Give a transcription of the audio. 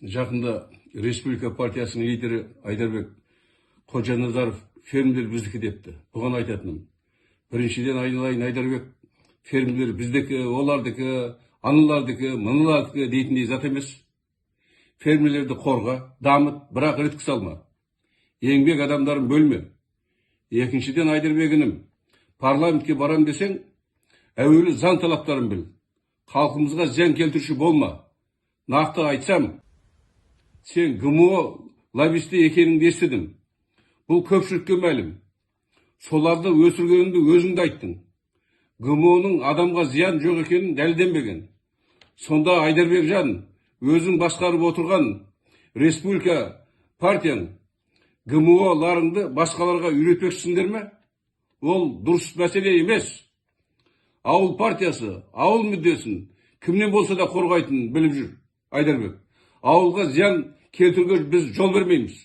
Жақында Республика партиясының лидері Айдарбек Қожаназаров «фермерлер біздікі» депті. Бұған айтатыным: біріншіден, айналайын Айдарбек, фермерлер біздікі, олардікі, аналардікі, мыналардікі дейтіндей зат емес. Фермерлерді қорға, дамыт, бірақ іріткі салма, еңбек адамдарын бөлме. Екіншіден, Айдарбек інім, парламентке барам десең, әуелі заң талаптарын біл, халқымызға зиян келтіруші болма. Нақты айтсам, сен ГМО лоббисті екеніңді естідім, бұл көпшілікке мәлім. Соларды өсіргеніңді өзің де айттың. ГМО-ның адамға зиян жоқ екенін дәлелденбеген. Сонда, Айдарбек жан, өзің басқарып отырған Республика партияң ГМО-ларыңды басқаларға үйретпекшісіңдер ме? Ол дұрыс мәселе емес. Ауыл партиясы ауыл мүддесін кімнен болса да қорғайтынын біліп жүр, Айдарбек. Ауылға зиян келтіруге біз жол бермейміз.